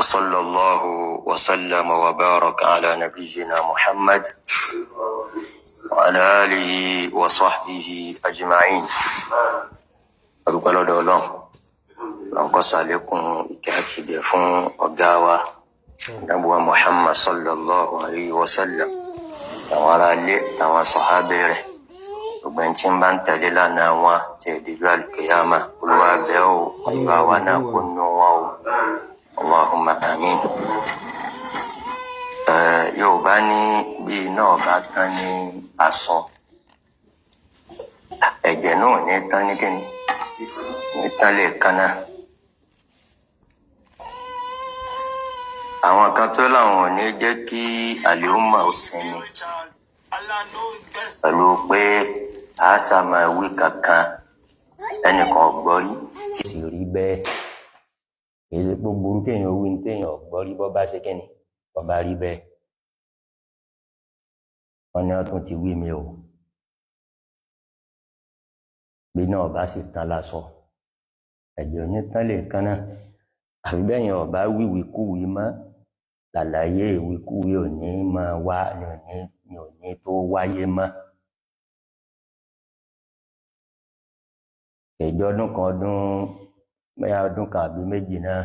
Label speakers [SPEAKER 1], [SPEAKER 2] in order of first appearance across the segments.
[SPEAKER 1] وصلى الله وسلم وبارك على نبينا محمد وعلى آله وصحبه أجمعين. Adúpẹ́ lọ́dọ̀ Ọlọ́run. Ọlọ́run kó ṣàlékún ìkẹ́ àti ìgẹ̀ fún ọ̀gá wa, Ànábì Muhammad sallallahu alayhi wa sallam, àwọn ará ilé, àwọn sọ̀hábẹ́ rẹ̀, gbogbo ẹni tí ń bá ń tẹ̀lé lánàá wọn tí ìdíjú àlùkìyàmà. Olúwa bẹ́ẹ̀ o, ọjọ́ àwa náà kó nù wọn o. Allahumma amin. Yorùbá ní bí iná ọba tán ní aṣọ, ẹ̀jẹ̀ náà ní tán ní kíni, ní tán lè kan náà. Àwọn kan tó láwọn ò ní jẹ́ kí àlèhùnmá ó sinmi pẹ̀lú pé àṣà máa wí kankan ẹnìkan gbọ́ rí tí sì rí bẹ́ẹ̀. Kì í ṣe pé burú kéèyàn wí ní téèyàn gbọ́ rí, bọ́ bá ṣe kíni, bọ́ bá rí bẹ́ẹ̀. Wọ́n ní wọ́n tún ti wí mi o. Bí náà bá sì tán lásọ, ẹ̀jẹ̀ ò ní tán lè kan náà. Àfi bẹ́yẹn ọba wíwíkúwí mọ́, làlàyé ìwíkúwí ò ní máa wá, ní ò ní tó wáyé mọ́. Ìjọ ọdún kan, ọdún bẹ́ẹ̀, ọdún kan àbí méjì náà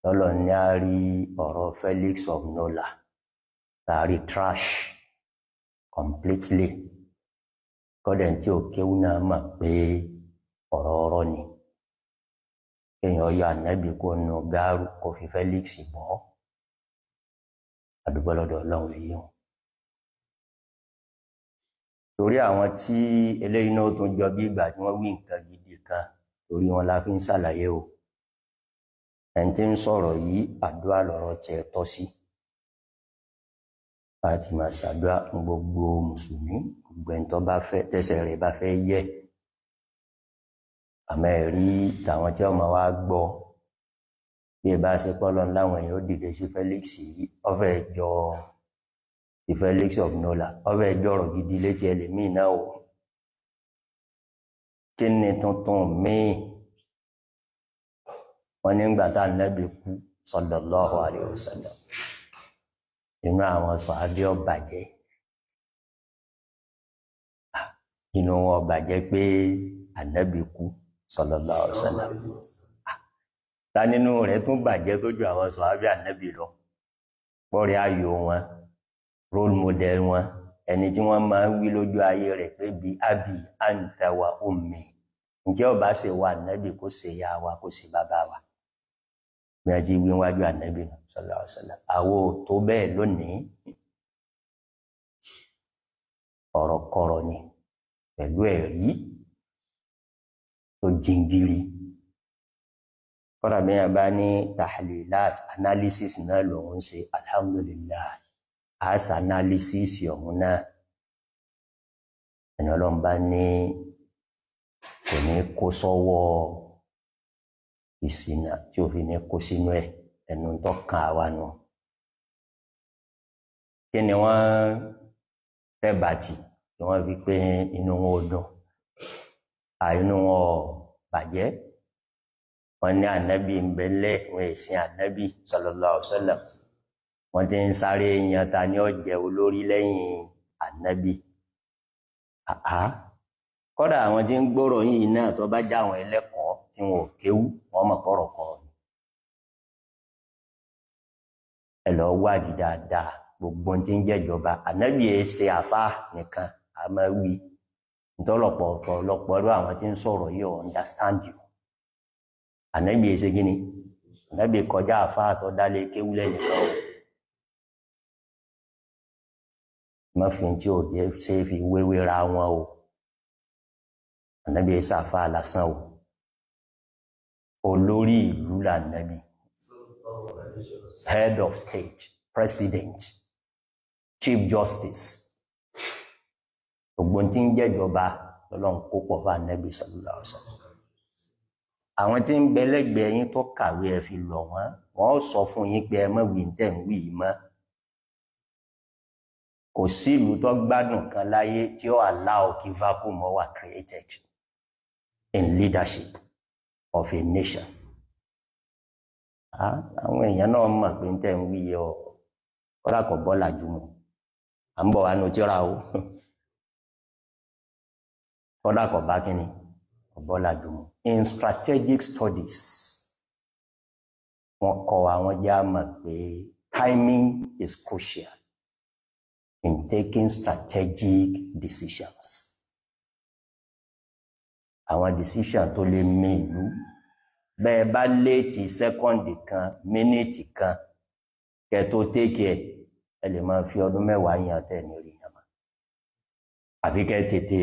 [SPEAKER 1] lọ́lọ́ ní a rí ọ̀rọ̀ Felix of Nola tàrí trash completely. Kọ́dẹ̀ tí ò kéwú náà mọ̀ pé ọ̀rọ̀ ọ̀rọ̀ ni. Kéèyàn yọ ànábì kó nu gáárù kó fi Felix bọ́. Àdúgbò lọ́dọ̀ Ọlọ́run èyí hàn. Torí àwọn tí eléyìí náà tún jọ bí ìgbà tí wọ́n wí nǹkan gidi kan, torí wọn la fi ń ṣàlàyé o. Ẹni tí ń sọ̀rọ̀ yìí, àdúrà lọ̀rọ̀ tiẹ̀ tọ́ sí. Láti máa ṣàdúrà fún gbogbo mùsùlùmí, gbogbo ẹni tó bá fẹ́ tẹ́sẹ̀ rẹ̀ bá fẹ́ yẹ̀. Àmọ́ ẹ̀rí tàwọn tí wọ́n máa wá gbọ́ bí ẹ bá ṣe pọ́lọ́ láwọn èèyàn ó dìde sí Felix yìí, ọ̀fẹ́ jọ ti Felix of Nola, ọ̀fẹ́ jọ̀rọ̀ gidi létí ẹlòmíì náà o. Kí ni tuntun míì? Wọ́n nígbà tá ànábì kú sallallahu alayhi wa sallam, inú àwọn sàhábé ó bàjẹ́, inú wọn bàjẹ́ pé ànábì kú sallallahu alayhi wa sallam. Ta nínú rẹ̀ tún bàjẹ́ tó ju àwọn sàhábé ànábì lọ? Pọ́ọ̀rẹ́ ayò wọn, role model wọn, ẹni tí wọ́n máa ń wí lójú ayé rẹ̀ pé bí abi anta wa ummi, ǹjẹ́ ọba ṣe wà ànábì kó ṣe ya wa, kó ṣe bàbá wa, bí wọ́n ti wí wájú ànábì sallallahu alaihi wasallam. Àwọn ò tó bẹ́ẹ̀ lónìí. Ọ̀rọ̀ kọ̀rọ̀ ni pẹ̀lú ẹ̀rí tó jingiri. Kọ́dà bí wọ́n bá ní tahlilat, analysis náà lòun ṣe, alhamdulillah, as analysis ọ̀hún náà, ẹni Ọlọ́run bá ní kò ní kó sọ́wọ́ ìṣìnà tí ò fi ní kó sínú ẹ̀, ẹnu tó kan àwa nù. Kí ni wọ́n tẹ́ bàtì tí wọ́n fi pé inú wọn ò dùn, àìnú wọn ò bàjẹ́? Wọ́n ní ànábì ń bẹ lẹ́, wọ́n èsìn ànábì sallallahu alaihi wasallam. Wọ́n ti ń sáré yan ta ni ó jẹ́ olórí lẹ́yìn ànábì. Àá kọ́dà àwọn tí ń gbọ́rọ̀ yìí náà, tó bá já àwọn ẹlẹ́kọ̀ọ́ tí wọn ò kéwú, wọ́n mọ̀ pọ̀rọ̀ kọ́ ni. Ẹ lọ wádìí dáadáa gbogbo ohun tí ń jẹ́jọba. Ànábì ẹ ṣe àfa nìkan, a máa wí ntọ́lọ̀pọ̀ ọ̀pọ̀lọpọ̀ ọdún àwọn tí ń sọ̀rọ̀ yìí ò understand you. Ànábì ẹ ṣe kí ni? Ànábì kọjá àfa tó dálé kéwú lẹ́nìkan o. Má fi tí ò jẹ́ ṣe fi wéwéra wọn o. Ànábì ẹ ṣàfà lásán o. Olórí ìlú lànàbì, head of state, president, chief justice, gbogbo tí ń jẹ́jọba lọ́lọ́run kó pọ̀ fún ànábì sallallahu alaihi wasallam. Àwọn tí ń bẹ lẹ́gbẹ̀ẹ́ yín tó kàwé, ẹ fi lọ̀ wọ́n, wọ́n sọ fún yín pé ẹ má wí tẹ̀ ń wí yìí mọ́. Kò sí ìlú tó gbádùn kan láyé tí ó allow kí vacuum wà created in leadership of a nation. Àwọn èèyàn náà mọ̀ pé ń tẹ̀ ń wí ọ, kọ́lá kò bọ́là jù mọ́, à ń bọ̀ wá nu tíra o. Kọ́lá kò bá kíni, kò bọ́là jù mọ́. In strategic studies, wọ́n kọ́ àwọn jẹ́ àmọ̀ pé timing is crucial in taking strategic decisions. Àwọn decision tó lè mì ìlú, bẹ́ẹ̀ bá late second kan, minute kan, kẹ́ tó take ẹ̀, ẹ lè máa fi ọdún 10 yàn tẹ̀ ní orí yàn mọ́. Àfi kẹ́ tètè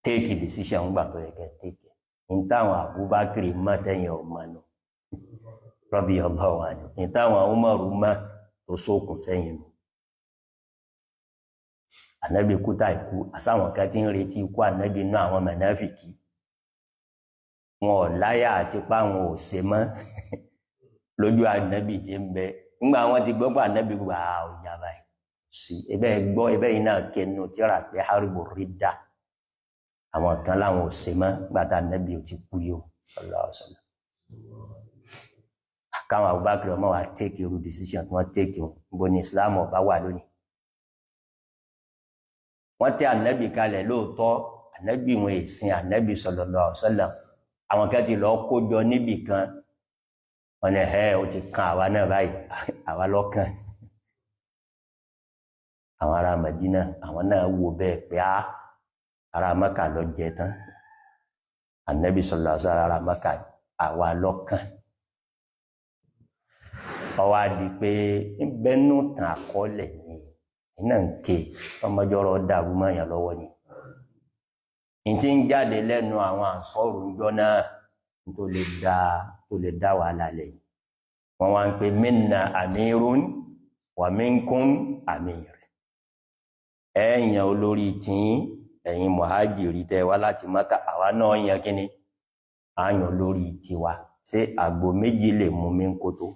[SPEAKER 1] take decision ńgbà tó yẹ kẹ́ take ẹ̀. Ní táwọn Abubakar mọ̀ tẹ́yìn ọmọ nù, radiyallahu anhu, ní táwọn Umaru mọ̀ tó sókun sẹ́yìn nù. Ànábì kú tá ìkú, àsáwọn kan tí ń retí ikú ànábì inú àwọn mọ̀náfìkì, wọn ò láyà àti páwọn ò ṣe mọ́ lójú ànábì tí ń bẹ. Nígbà wọn ti gbọ́ pé ànábì gbà á ò yá báyìí sí ẹbẹ́ gbọ́ ẹbẹ́ yìí náà kẹnu tíra pé harbu ridda, àwọn kan láwọn ò ṣe mọ́ gbàtà ànábì ò ti kú yìí o, sallallahu alaihi wasallam. Káwọn Abubakar ọmọ wa take irú decision tí wọ́n take wọn, níbo ni Islam ọba wà lónìí? Wọ́n tẹ ànábì kalẹ̀ lóòótọ́, ànábì wọn èsìn ànábì sallallahu alaihi wasallam. Àwọn kan ti lọ kójọ níbì kan, wọn ní ẹ ó ti kan àwa náà báyìí, àwa lọ́kàn. Àwọn ará Madina, àwọn náà wò bẹ́ẹ̀ pé á ará Maka lọ jẹ tán, ànábì sallallahu alaihi wasallam ará Maka, àwa lọ́kàn. Ó wá di pé nbẹnu tàn àkọọ́lẹ̀ ní iná ń ké ọmọjọ́rọ̀ dàrú mọ́yàn lọ́wọ́ ni. N tí ń jáde lẹ́nu àwọn ànsọ́rù ńjọ́ náà tó lè dá wàhálà lẹ́yìn. Wọ́n wá ń pe minna amirun wa minkum amir. Ẹ̀yàn olórí tí ẹ̀yin muhajiri tẹ́ wá láti Mákà, àwa náà yan kíní, àyàn olórí tiwa. Ṣé àgbò méjì lè mú mi ń kótó?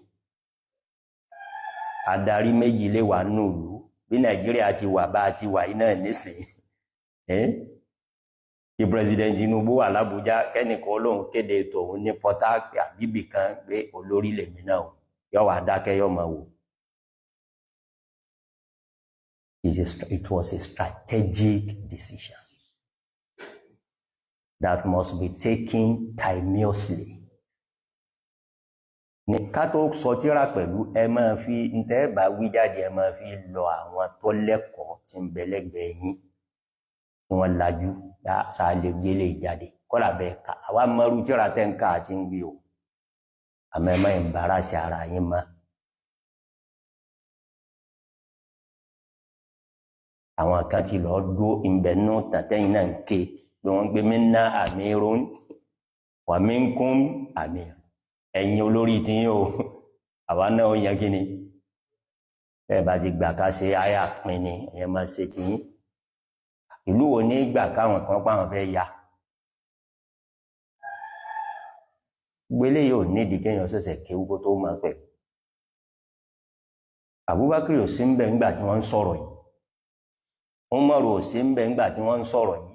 [SPEAKER 1] Adarí méjì lè wà nùlú bí Nàìjíríà ti wà bá ti wà iná nísìnyí? Kí President Tinubu wà l'Ábújá, kẹ́nìkan olóhùn kéde tòun ní Port Harcourt àbíbì kan pé olórí lèmi náà, yọ wà dákẹ́, yọ máa wò. It was a strategic decision that must be taken timeously. Ní ká tó sọ tíra pẹ̀lú, ẹ máa fi ntẹ́ bá wí jáde, ẹ máa fi lọ àwọn tó lẹ́kọ̀ọ́ tí ń bẹ lẹ́gbẹ̀ẹ́ yín tí wọ́n lajú sáà lè gbélé jáde. Kọ́lá bẹ́ẹ̀ ká àwa mọ́rú tíra tẹ́ ń ká àti ń wí o, àmọ́ ẹ má embarrass ara yín mọ́. Àwọn kan ti lọ dúró ìbẹ̀nú tàtẹ́yìn náà ń ké pé wọ́n gbé minna amirun wa minkum amir. Ẹ̀yin olórí tí yín o, àwa náà ó yan kíni. Bẹ́ẹ̀ bá ti gbà ká ṣe àyà pin ni, ẹ̀yẹn máa ṣe tí yín. Ìlú wo ní gbà káwọn kan páwọn fẹ́ ya? Gbélé yóò nídìí kéèyàn ṣẹ̀ṣẹ̀ kéwú kó tó máa pẹ̀. Abubakar ò sí ń bẹ̀ ńgbà tí wọ́n ń sọ̀rọ̀ yìí, Umaru ò sí ń bẹ̀ ńgbà tí wọ́n ń sọ̀rọ̀ yìí.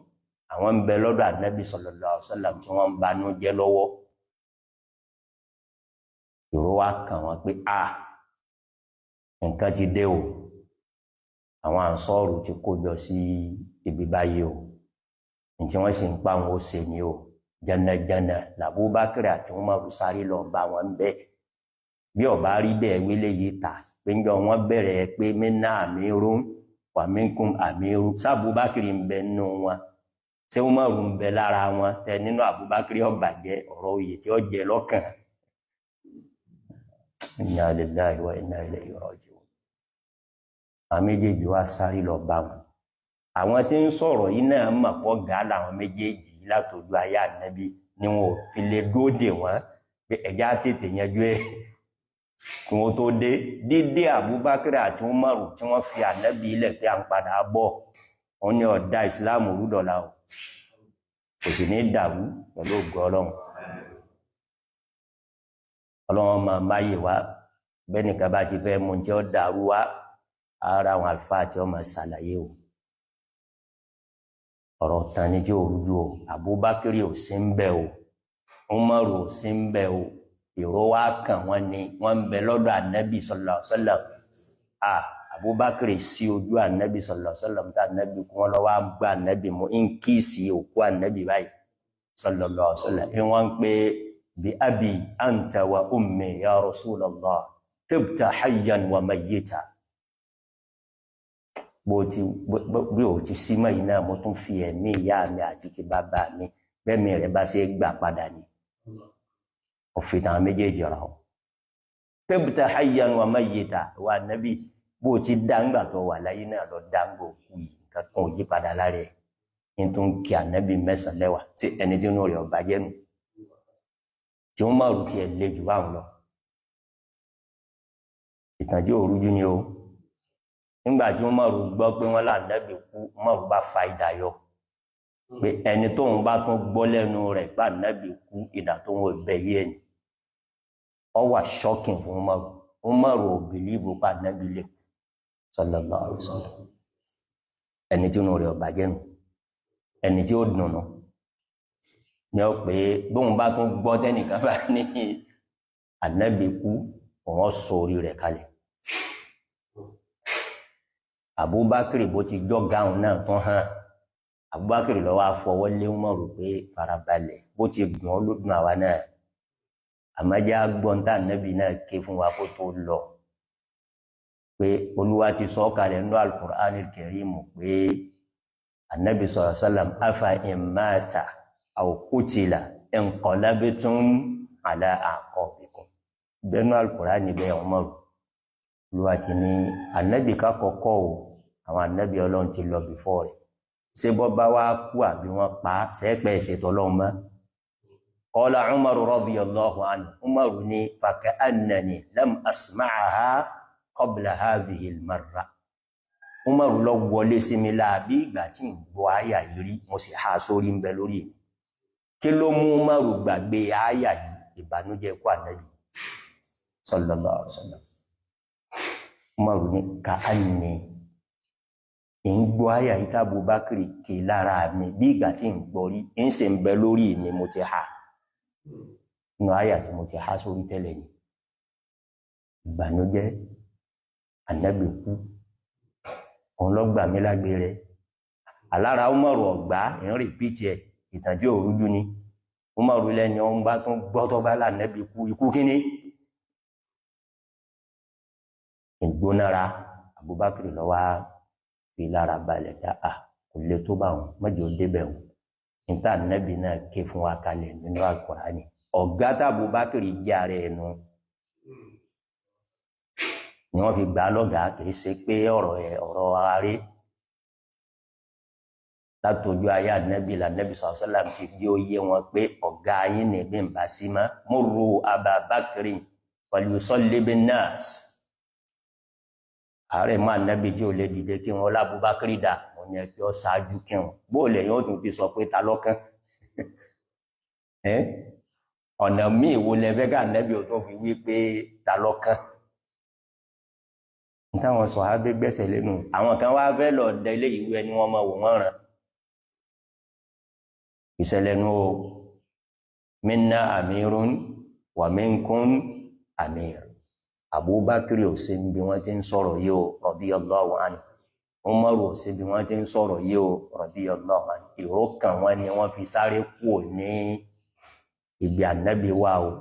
[SPEAKER 1] Àwọn ń bẹ lọ́dọ̀ Ànábì sallallahu alaihi wasallam tí wọ́n ń banú jẹ́ lọ́wọ́. Ìró wa kàn wọ́n pé a nǹkan ti dé o, àwọn ànsọ́ọ̀rù ti kó jọ sí ibi báyìí o, ní tí wọ́n sì ń pa àwọn ó ṣe ni o. Jẹnẹjẹnẹ làbúbákẹ́rẹ́ àti Umaru sáré lọ bá wọn bẹ́ẹ̀. Bí ọba rí bẹ́ẹ̀, wílé yìí ta pé ń jọ wọ́n bẹ̀rẹ̀ pé minna amirun wa minkum amirun, sábúbákẹ́rẹ́ ń bẹ nínú wọn, ṣé Umaru ń bẹ lára wọn? Tẹ nínú Abubakar ọbàjẹ́ ọ̀rọ̀ oyè tí ó jẹ lọ́kàn. Inna lillahi wa inna ilayhi raji'un. Àwọn méjèèjì wá sáré lọ bá wọn. Àwọn tí ń sọ̀rọ̀ yìí náà mọ̀ pọ̀ gá làwọn méjèèjì látọjú ayé ànábì ni wọn ò fi lè dúró dè wọ́n pé ẹ̀já tètè yanjú ẹ̀ kí wọ́n tó dé. Dídé Abubakar àti Umaru tí wọ́n fi ànábì ilẹ̀ pé à ń padà bọ̀, wọ́n ní ọ̀dà ìsìláàmù rúdọ̀lá o, kò sì ní dàrú pẹ̀lú ògo Ọlọ́run. Ọlọ́run máa máyè wá bẹ́nìkan bá ti fẹ́ mú tí ó dàrú wá, ara àwọn àlùfáà tí ó máa ṣàlàyé o. Ọ̀rọ̀ tán ni tí ò rújú o. Abubakar ò sí ń bẹ̀ o, Umaru ò sí ń bẹ̀ o. Èrò wa kàn wọ́n ni wọ́n ń bẹ lọ́dọ̀ Anabi sallallahu alaihi wasallam. A Abubakar sí ojú Anabi sallallahu alaihi wasallam tá Anabi kú, wọn lọ wá gba Anabi mú ń kí sí òkú Anabi báyìí sallallahu alaihi wasallam. Ẹ wọ́n ń pè bi abi anta wa ummi ya Rasulallah, tibta hayyan wa mayyita. Bó ti bí o ti sí mọ́ yìí náà, mo tún fi ẹ̀mí ìyá mi àti ti bàbá mi, bẹ́ẹ̀ mi rẹ̀ bá ṣe gbà padà ni òfin táwọn méjèèjì rà ó. Tibta hayyan wa mayyita, wa Nabi, bó ti dáńgbà tó wà láyé náà lọ dáńgbà òkú yìí, nǹkan kan ò yí padà lára ẹ̀. Ní tó ń kí Ànábì mẹ́sàn-án lẹ́wà sí ẹni tí inú rẹ̀ ọ̀bà jẹ́ nù, tí wọ́n máa rù tiẹ̀ le jù báwọn lọ. Ìtànjẹ òrújú ni o. Nígbà tí wọ́n máa rù gbọ́ pé wọ́n là Ànábì kú, Umaru bá fa idà yọ pé ẹni tóun bá tún gbọ́ lẹ́nu rẹ̀ pé Ànábì kú, idà tóun ò bẹ̀ yé ẹni. Ọ wà shocking fún Umaru. Umaru ò believe pé Ànábì lè kú sallallahu alaihi wasallam. Ẹni tí inú rẹ̀ ò bàjẹ́ nù, ẹni tí ó dùnnú ni ó pé bóun bá tún gbọ́ tẹ́nìkan bá ní Ànábì kú, òun sọ orí rẹ̀ kalẹ̀. Abubakar bó ti jọ́ gáhùn náà tún hàn, Abubakar ló wá fọwọ́ lé Umaru pé farabalẹ̀, bó ti dùn ọ́ ló dùn àwa náà, àmọ́já gbọ́n tá Ànábì náà ké fún wa kó tó lọ, pé Olúwa ti sọ kalẹ̀ nínú Al-Qur'an al-Karim pé Ànábì sallallahu alaihi wasallam, afa in mata aw qutila inqalabtum ala a'qabikum. Bẹ́ẹ̀nu Al-Qur'an níbẹ̀, Umaru, Olúwa ti ní Ànábì ká kọ́kọ́ o, àwọn ànábì Ọlọ́run ti lọ before rẹ̀, ṣé bọ́ bá wá kú àbí wọ́n pa á, sẹ́pẹ̀ ṣètò Ọlọ́run mọ́? Qala Umaru radiyallahu anhu, Umaru ní faka'annani lam asma'aha qabla hadhihi al-marra. Umaru lọ wọlé sí mi láàbí ìgbà tí ń gbọ́ àyà yìí rí, mo sì há sórí, ń bẹ lórí mi. Kí ló mú Umaru gbàgbé àyà yìí? Ìbànújẹ́ kú Ànábì sallallahu alaihi wasallam. Umaru ní ka'anni ń gbọ́ àyà yìí tábù Bákìrì ké lára mi bí ìgbà tí ń gbọ́ rí, ń sì ń bẹ lórí mi, mo ti ha nínú àyà tí mo ti há sórí tẹ́lẹ̀ ni. Ìbànújẹ́ Ànábì kú, òun lọ gbà mí lágbé rẹ alára. Umaru ọgbà ń repeat ẹ, ìtànjẹ òrújú ni. Umaru lẹni ọ̀hún bá tún gbọ́ tó bá lànàbì kú, ikú kíní ìgbónára. Abubakar lọ wá fi lára balẹ̀ dá a, kò lè tó bá wọn, mọ́jọ débẹ̀ wọn, níta Ànábì náà ké fún wa kalẹ̀ nínú Al-Qur'ani. Ọ̀gá tábùbákìrì jẹ́ ara ẹnu ni wọ́n fi gbà á lọ́gàá, kì í ṣe pé ọ̀rọ̀ ẹ̀ ọ̀rọ̀ aré. Látọjú ayé Ànábì lànàbì sàlám ti fi ó yé wọn pé ọ̀gá yín ní bí n bá sí mọ́, murru Aba Bakrin falyusalli bin nas. Ààrẹ mú Ànábì tí ò lè dìde kí wọn lábúbákìrì dà, wọn ní ẹgbẹ́ ṣáájú kírun. Bóòlù ẹ̀yìn ó tún ti sọ pé ta lọ́kàn ọ̀nà míì wo lẹ́fẹ́ ká Ànábì ò tún fi wí pé ta lọ́kàn? Táwọn sọ̀hábé gbẹ́sẹ̀ lẹ́nu, àwọn kan wá fẹ́ lọ dẹ ilé ìwé ẹni, wọ́n máa wò wọ́n ràn. Ìṣẹ̀lẹ̀ nu o. Minna amirun wa minkum amir. Abubakar ò sí bí wọ́n ti ń sọ̀rọ̀ yìí o radiyallahu anhu. Umaru ò sí bí wọ́n ti ń sọ̀rọ̀ yìí o radiyallahu anhu. Ìró kan wọn ni wọ́n fi sáré kú ní ibi Ànábì wa o.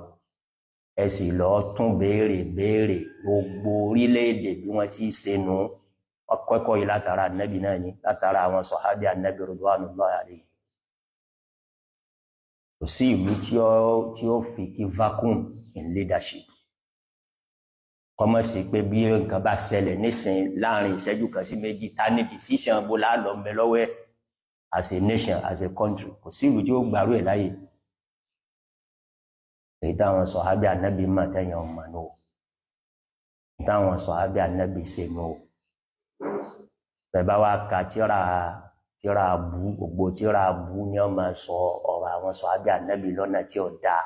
[SPEAKER 1] Ẹ sì lọ tún béèrè béèrè gbogbo orílẹ̀-èdè bí wọ́n ti ṣe nu. Ọkọ̀ẹ́kọ̀ yìí látara Ànábì náà ni, látara àwọn sọ̀hábì Ànábì ridwanullahi alayhi. Kò sí ìlú tí ó fi kí vacuum in leadership kọ́mọ̀ sí pé bí nǹkan bá ṣẹlẹ̀ nísìn, láàrin ìṣẹ́jú kan sí méjì, ta ní decision bó láàlọ́ ń bẹ lọ́wọ́ ẹ̀ as a nation, as a country. Kò sí ìlú tí ó gbàrú ẹ̀ láyè. Èyí táwọn sọ̀hábì Ànábì mà tẹ̀yàn ọmọ nù o, táwọn sọ̀hábì Ànábì ṣe nù o. Bẹ́ẹ̀ bá wá ka tíra, tíra bú, gbogbo tíra bú ni wọ́n máa sọ ọ̀rọ̀ àwọn sọ̀hábì Ànábì lọ́nà tí ò dáa.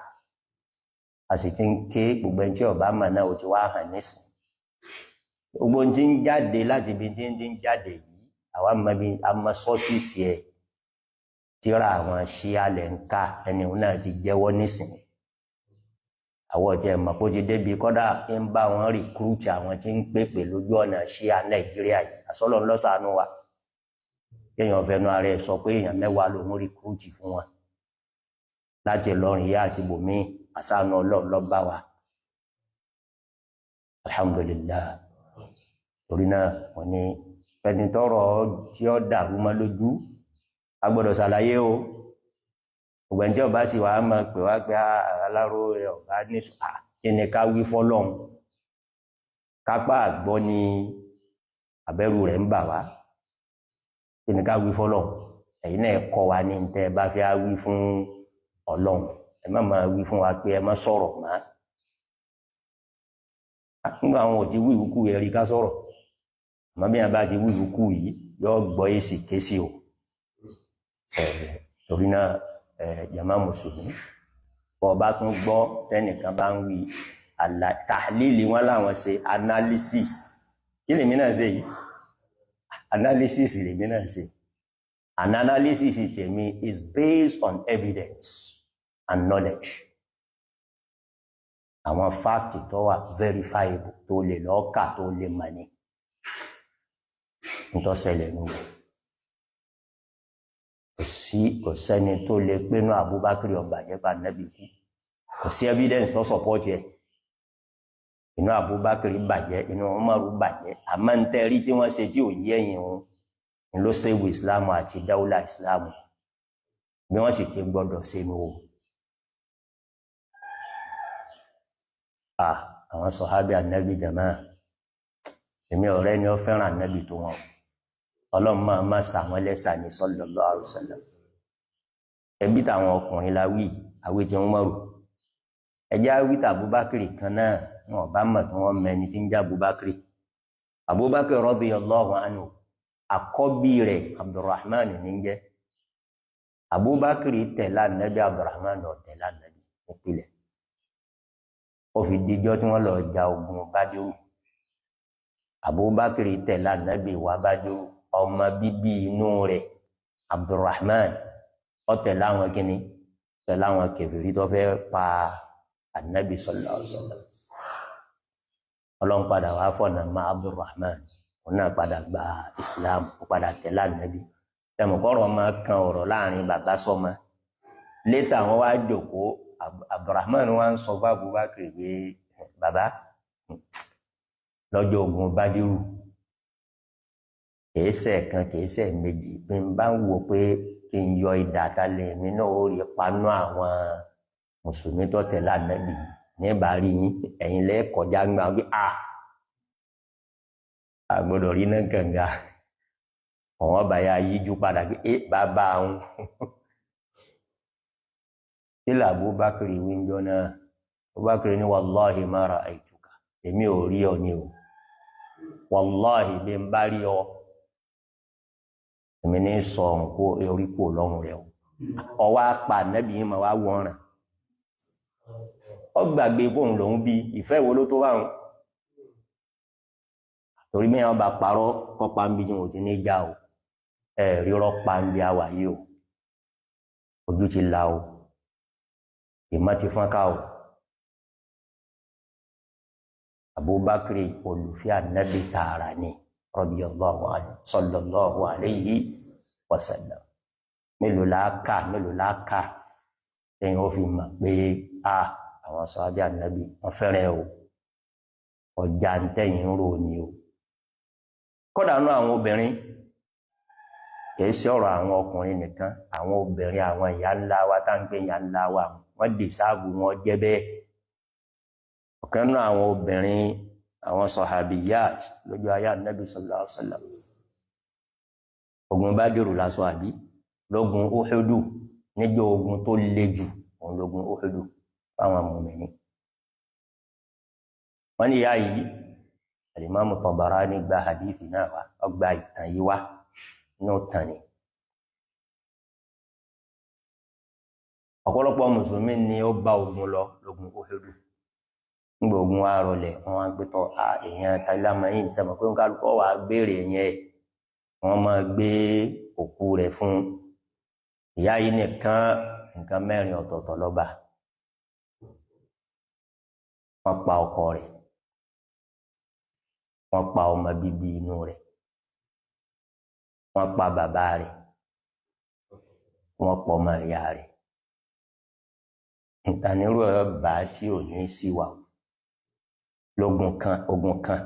[SPEAKER 1] A sì ti ń ké gbogbo ẹni tí ọba mọ̀ náà, ó ti wá hàn nísìn. Gbogbo ohun tí ń jáde láti ibi tí ń jáde yìí, àwa mọ bí a mọ sọ́ọ̀sì ẹ̀. Tíra àwọn ṣíà lẹ̀ ń ká, ẹni òun náà ti jẹ́wọ́ nísìn. Àwọn ọ̀tí ẹ̀ mọ̀ kó ti débi kọ́dà ń bá wọn recruit àwọn tí ń pèpè lójú ọ̀nà ṣíà Nàìjíríà yìí. Àsọlọ̀ ńlọ́sàánú wa, kéèyàn fẹnu ara ẹ̀ sọ pé èèyàn 10 lòún recruit fún wọn láti Ìlọrin yá àti bòmíì. Àsánú Ọlọ́run ló bá wa, alhamdulillah. Torí náà wọn ní ẹni tọrọ tí ó dàrú mọ́ lójú, a gbọ́dọ̀ ṣàlàyé o. Ògbẹ́ni tí ọba sì wàá máa pè wá pé aláró ọba ní kí ni ká wí fọ́lọ́run? Kápá àgbọ́ ni àbẹ̀rù rẹ̀ ń bà wá. Kí ni ká wí fọ́lọ́run? Ẹ̀yin náà kọ́ wa ní tẹ́ ẹ bá fẹ́ wí fún Ọlọ́run. Ẹ má máa wí fún wa pé ẹ má sọ̀rọ̀ mọ́. Nígbà àwọn ò ti wí ìwúkú yẹn rí ká sọ̀rọ̀, àmọ́ bí wọn bá ti wí ìwúkú yìí, yóò gbọ́ èsì kéésì o. Torí náà, jàmá mùsùlùmí, bọ́ ọba tún gbọ́ tẹ́nìkan bá ń wí tahlili, wọn láwọn ṣe analysis. Kí lèmi náà ṣe yìí? Analysis lèmi náà ṣe, and analysis tèmi is based on evidence and knowledge, àwọn fact tó wà verifiable, tó lè lọ́ọ́ kà, tó lè mọ̀ ní nítòsẹ̀lẹ̀ nù. Kò sí, kò sẹ́ni tó lè pinnu Abubakar ọba jẹ́ pa nẹ́bí kú. Kò sí evidence tó support ẹ̀. Inú Abubakar bàjẹ́, inú Umaru bàjẹ́, àmọ́ ń tẹ́rí tí wọ́n ṣe tí ò yí ẹ̀yìn wọn ń ló save Islam àti dáwùlà Islam, bí wọ́n sì ti gbọ́dọ̀ ṣe nu o. Àwọn sọ̀hábì ànábì jàmá, èmi ọ̀rẹ́ ni ó fẹ́ràn ànábì tó wọn. Ọlọ́run máa má sàwọn lẹ́sà ní sallallahu alaihi wasallam. Ẹbí táwọn ọkùnrin la wí, àwí tí wọ́n mọ̀rù ẹjẹ́ àwí tí Abubakar kan náà. Wọn bá mọ̀ kí wọ́n mẹni tí ń jẹ́ Abubakar. Abubakar radiyallahu anhu, àkọ́bí rẹ̀ Abdurrahman ní ń jẹ́. Abubakar tẹ̀lé ànábì, Abdurrahman ò tẹ̀lé ànábì nípìnlẹ̀. Ó fi dijọ́ tí wọ́n lọ ja ogun Bádírù, Abubakar tẹ̀lé ànábì wá Bádírù. Ọmọ bíbí inú rẹ̀ Abdulrahman ó tẹ̀lé àwọn kíní, tẹ̀lé àwọn kèfèrí tó fẹ́ pa ànábì sallallahu alaihi wasallam. Ọlọ́run padà wá fọ̀nà má Abdulrahman, òun náà padà gba Islam, ó padà tẹ̀lé ànábì. Tẹmọ̀kọ́rọ̀ máa kan ọ̀rọ̀ láàrin bàbá sọ́mọ. Létà wọn wá jòkó, Abdulrahman wá ń sọ fún Abubakar pé, bàbá, lọ́jọ́ ogun Bádírù, kìí kan, kìí méjì, bí n bá ń wò pé kí n yọ idà kalẹ̀, mi náà ó rí panú àwọn mùsùlùmí tó tẹ̀lé ànábì ní bá rí yín, ẹ̀yin lẹ́ẹ̀kọjá gbà wí à àgbọ́dọ̀ rí náà kànga. Àwọn ọba ya yíjú padà pé ẹ bàbá àwọn kí lè Abubakar wí ń jọ náà? Abubakar ní, wallahi ma ra'aytuka, èmi ò rí ọ ní o. Wallahi, bí n bá rí ọ, èmi ní sọ ọ̀run kó orí kó lọ́rùn rẹ o. Ọwọ́ apá ànábì yín máa wá wọ́n ràn. Ọ gbàgbé bóun lòún bí. Ìfẹ́ wo ló tó wà wọn? Torí bí wọn bá parọ́ kọ́pa ń bí tí wọn ò ti ní já o. Ẹ rírọ́ pa ń bí àwà yìí o. Ojú ti la o, ìmọ̀ ti fọ́n ká o. Abubakar olùfẹ́ ànábì tààrà ni, radiyallahu anhu, sallallahu alayhi wa sallam. Mélòó la kà, mélòó la kà lẹ́yìn ó fi mọ̀ pé a àwọn sàhábà ànábì wọ́n fẹ́ràn o. Ọjà ń tẹ̀yìn ń rò ní o. Kódà nú àwọn obìnrin, kìí ṣe ọ̀rọ̀ àwọn ọkùnrin nìkan, àwọn obìnrin, àwọn ìyá ńlá wa tá ń gbé ìyá ńlá wa, wọ́n dì sáàbù wọn jẹ́ bẹ́ẹ̀. Ọ̀kan nú àwọn obìnrin, àwọn sọ̀hàbíyàt lójú ayé ànábì sallallahu alaihi wasallam, ogun Bádìrù lásọ àbí lógun Uhudu, níjọ́ ogun tó le jù òun lógun Uhudu fáwọn mùmínì. Wọ́n ní ìyá yìí, Al-Imam Tabarani gba hadithi náà wá, ọgbà ìtàn yìí wá nínú tàn ni. Ọ̀pọ̀lọpọ̀ mùsùlùmí ni ó bá ogun lọ lógun Uhudu. Nígbà ogun wa rọlẹ̀, wọ́n wá ń pẹ́ tọ́ a èèyàn tailamẹ́yìn sẹ́mọ̀ pé kálukọ́ wàá béèrè yẹn, wọ́n máa gbé òkú rẹ̀ fún ìyá yìí nìkan. Nǹkan mẹ́rin ọ̀tọ̀ọ̀tọ̀ lọ́ba. Wọ́n pa ọkọ rẹ̀, wọ́n pa ọmọ bíbí inú rẹ̀, wọ́n pa bàbá rẹ̀, wọ́n pa ọmọ ìyá rẹ̀. Ìtànírú ẹ̀ bá tí ò ní sí wa lógun kan, ogun kan,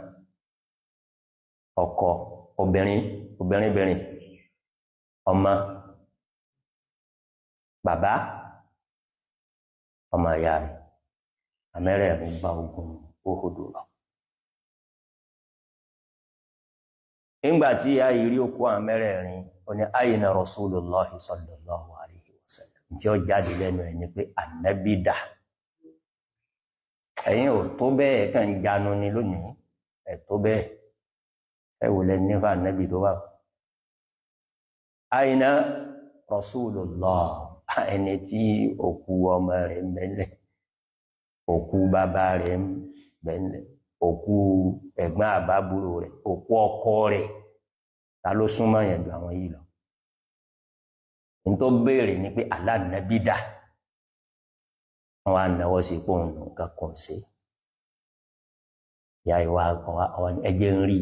[SPEAKER 1] ọkọ, obìnrin, obìnrinbìnrin, ọmọ, bàbá, ọmọ ìyá rẹ̀, àmẹ́rẹ̀ẹ̀rin bá ogun Uhudu lọ. Nígbà tí ìyá yìí rí òkú àwọn mẹ́rẹ̀ẹ̀rin, ó ní ayna Rasulullahi sallallahu alayhi wa sallam. Ǹjẹ́ ó jáde lẹ́nu ẹ̀ ni pé ànábì dà? Ẹ̀yin ò tó bẹ́ẹ̀, kàn ń jánu ni lónìí, ẹ̀ tó bẹ́ẹ̀, ẹ wò lẹ nífà ànábì tó wà. Ayna Rasulullah, ẹni tí òkú ọmọ rẹ̀ ń bẹ́lẹ̀, òkú bàbá rẹ̀ ń bẹ́lẹ̀, òkú ẹ̀gbọ́n àbábúrò rẹ̀, òkú ọkọ rẹ̀, ta ló súnmọ́ yẹn ju àwọn yìí lọ? Ní tó béèrè ni pé alánàbí dà? Wọn wá náwó sí pé òun nǹkan kan ṣe. Ìyá ìwà ẹjẹ ń rí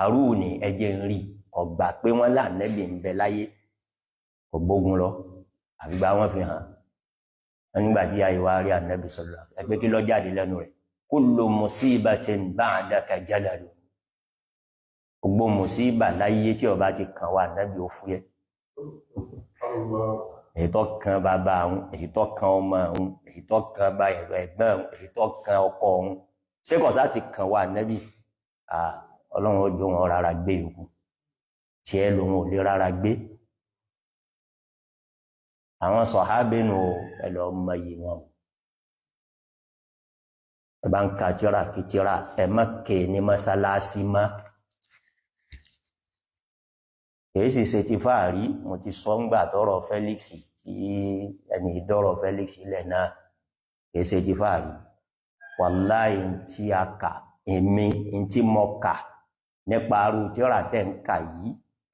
[SPEAKER 1] àrùn ní ẹjẹ ń rí, ọgbà pé wọn lànàbí ń bẹ láyé, kò gbógun lọ, àfìgbà wọn fi hàn wọn. Nígbà tí ìyá ìwà rí ànábì sọlọ, ẹgbẹ kí ló jáde lẹ́nu rẹ̀? Kullu musibatin ba'daka jalalu. Gbogbo mùsíbà láyé tí ó bá ti kàn wá ànábì, ó fúyẹ́. Èyí tó kan bàbá òun, èyí tó kan ọmọ òun, èyí tó kan bá ẹ̀gbọ́n òun, èyí tó kan ọkọ òun, ṣé kò sá ti kàn wá ànábì? Ọlọ́run ó jó wọn rárá gbé yòókù, tiẹ̀ lòun ò lè rárá gbé. Àwọn sọ̀hábẹ́nu ẹ lọ mọ iye wọn o. Ẹ bá ń ka tíra kí tíra, ẹ má ké ní mọ́sálásí má. Kìí sì ṣe ti fáàrí. Mo ti sọ ńgbà tọrọ Felix, tí ẹni dọrọ Felix ilẹ̀ náà, kìí ṣe ti fáàrí. Wàláì, ntí a kà, èmi ntí mo kà nípa arú tíra tẹ̀ ń kà yìí,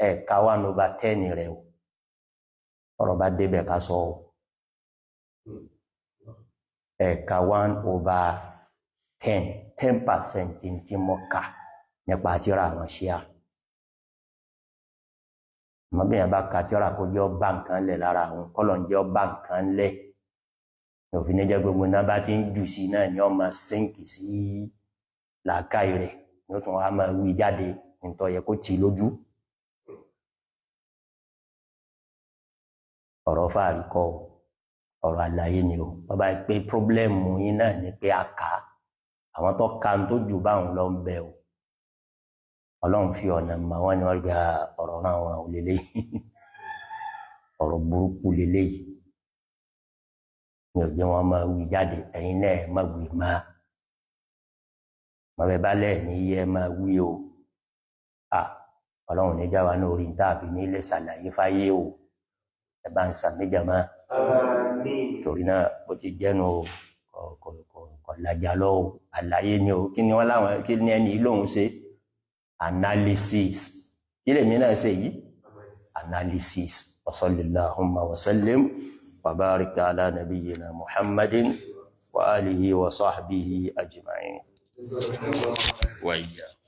[SPEAKER 1] ẹ̀ ká 1/10 rẹ̀ o. Ọ̀rọ̀ bá débẹ̀, ká sọ o. Ẹ̀ka 1/10, 10% tí mo kà nípa tíra àwọn ṣíà. Àmọ́ bí yẹn bá ka tíra, kó jẹ́ ọba nǹkan lẹ̀ lára àwọn kọ́lọ̀ ń jẹ́ ọba nǹkan lẹ̀, òfin ní jẹ́ gbogbo náà bá ti ń jù sí náà ni ọmọ sínkì sí làákàyè rẹ̀, ni ó tún wá máa wí jáde nítorí yẹ kó tì lójú. Ọ̀rọ̀ fáàrí kọ́ o, ọ̀rọ̀ àlàyé ni o. Bàbá yìí pé pírọ́blẹ́mù yín náà ni pé a kà á, àwọn tó ka ń tó jù báwọn lọ ń bẹ o. Ọlọ́run fi ọ̀nà mọ̀ wọ́n ni wọ́n gba ọ̀rọ̀ náà wọn ò lélẹ́yìí, ọ̀rọ̀ burúkú lélẹ́yìí mi ò jẹ́ wọn máa wí jáde. Ẹ̀yin náà ẹ má wí má mọ̀bẹ́ bá lẹ̀ ní yẹ máa wí o. À ọlọ́run níjà wa ní orí tàbí nílé ṣàlàyé fáyé o. Ẹ bá ń sàmì jàmá. Torí náà, bó ti jẹ́nu o, kò lajà lọ o, àlàyé ni o. Kí ni wọ́n láwọn, kí ni ẹni lóhun ṣe? Analysis. Kí lèmi náà ṣe yìí? Analysis. Wa sallallahu wa sallim wa barik ala nabiyyina Muhammadin wa alihi wa sahbihi ajma'in. Wa iyyakum.